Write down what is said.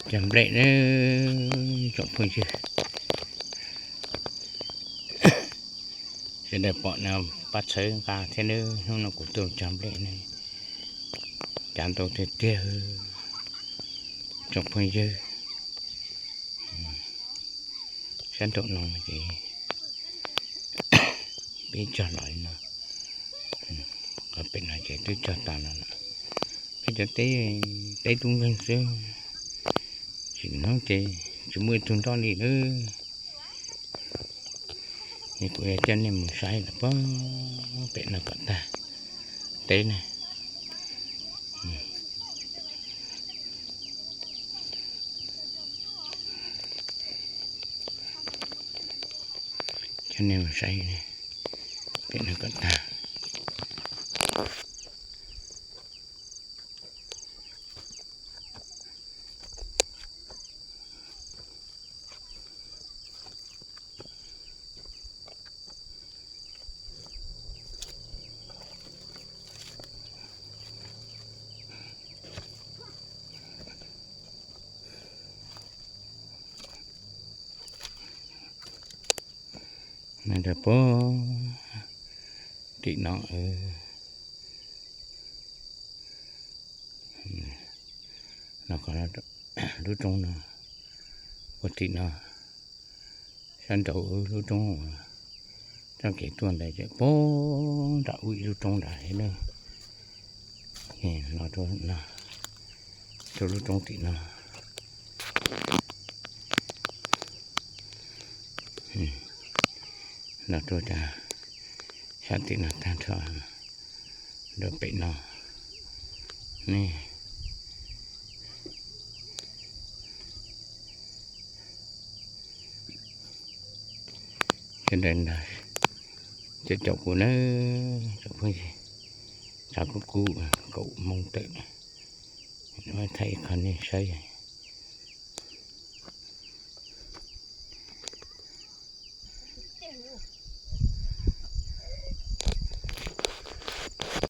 Cog nplej na, tsoom phooj ywg. Sawv daws pom no pab txhawb nqa thiab nawb, hnub no kuv tuaj cog nplej ne, cav ntau tiag tiag, tsoom phooj ywg. Sab nraum no ces peb cog los li no, qhov pem no ces twb cog tas los lawm. Peb cov teb, teb tub nkeeg xwb, tsim hnub ces tsis muaj ib tug nroj li lawm. Es kuv yuav coj nej mus saib lawm pem no kom tag teb na. Coj nej mus saib pem no kom tag. Nyob rau puag tim no, no qhov lub roob no, puag tim no, sab nraud lub roob, txoj kev tuaj ntawd ces puag nram ub ib lub roob nrad na. Los rau no, rau lub roob tim no, los rau sab tim no tag nrho, rau pem no ne. Sawv daws ntawd caum caum kuv na, tsoom phooj ywg, tshav kub kub kaum moos tawm, thaij ib qho nej saib.